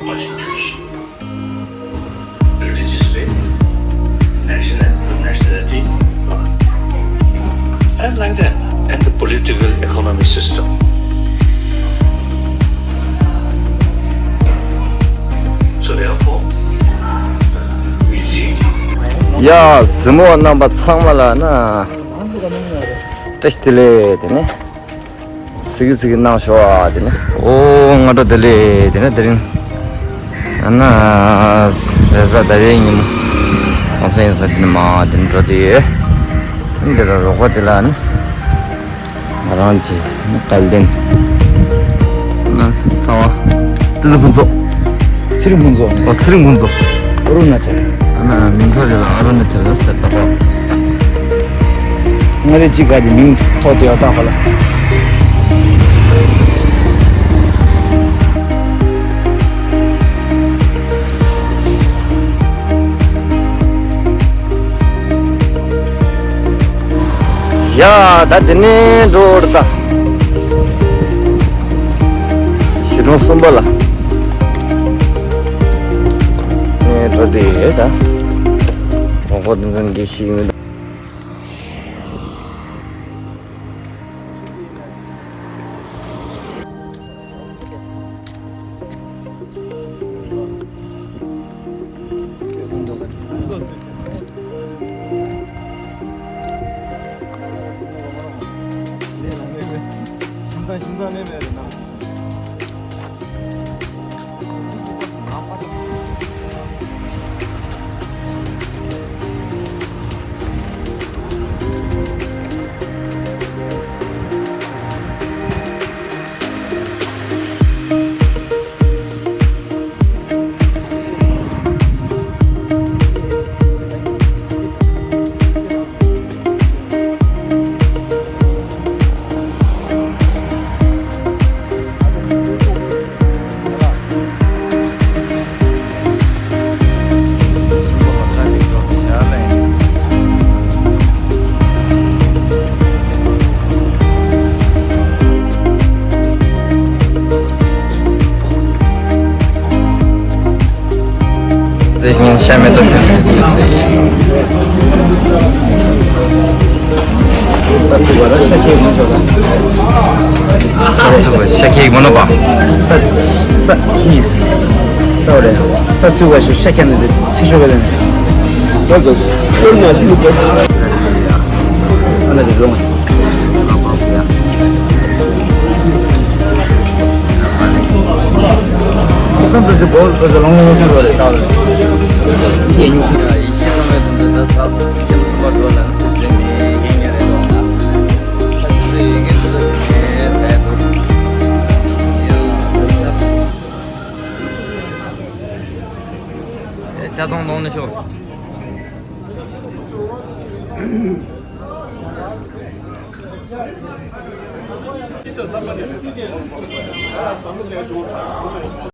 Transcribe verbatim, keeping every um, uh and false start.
Constitution, religious faith, national, nationality, and like that, and the political economic system. So therefore, we really ཡ། གཟིགས་མོ་བ་རྣམ་པ་ཚང་མ་ལ་ན་བཀྲ་ཤིས་བདེ་ལེགས། དེ་ནས་གཟིགས་གཟིགས་གནང་ཤོག་ཨ། དེ་ནས་ཨོ་སྔ་དྲོ་བདེ་ལེགས། དེ་ནས་དེ་རིང་ཨ་ན་རེས་གཟའ་ཟླ་བའི་ཉིན་མོ་གུང་སེང་ཡིན་ས། དེ་ནས་མ་དེ་ནས་འགྲོ་དེ་ཡོད། དེ་ནས་དེ་ར་རོགས་པ་དེ་ལ་ཨ་ནི། ང་རང་གི་དགའ་ལྡན་ཚ་བ་ཏི་ལི་ཕུན་ཚོགས། ཚེ་རིང་ཕུན་ཚོགས། ཨོ་ཚེ་རིང་ཕུན་ཚོགས། ཨ་རུ་ན་ཅལ། ཨ་ན་མིང་ཐོ་རེ་ལ་ཨ་རུ་ན་ཅལ་ཟེར་ད་པ། ང་རེ་གཅིག་ག་གི་མིང་ཐོ་དེ་ཡོད་ད་ཧ་ལ། ཡ་ད་དེ་ནས་འགྲོ་ར་ད། གཞིས་གྲོང་གསུམ་པ་ལ་ནས་འགྲོ་དེ་ད། ངོ་གོ་དེ་ཚོ་འགའ་ཞིག་མི་འདུག་དེ་བཞིན་ཤ་མེད་དུ། ས་ཚིགས་པ་ར་ཤ་ཁྱེག་མ་ཤོར་ལ། ས་ཚིགས་པ་ཤ་ཁྱེག་མ་ནོ་པ། ས་ས་སི་ས་རེ་ས་ཚིགས་པ་ཤོ་ཤ་ཁྱེག་ནི་དེ་ཚིག་ཤོ་ག་དེ་ནི། ད་ཚོ་ཏོར་མ་ཤི་ལུག་ག་ཨ་ལ་གི་རོང་། ལྕགས་དོང་གདོང་ནས་ཤོག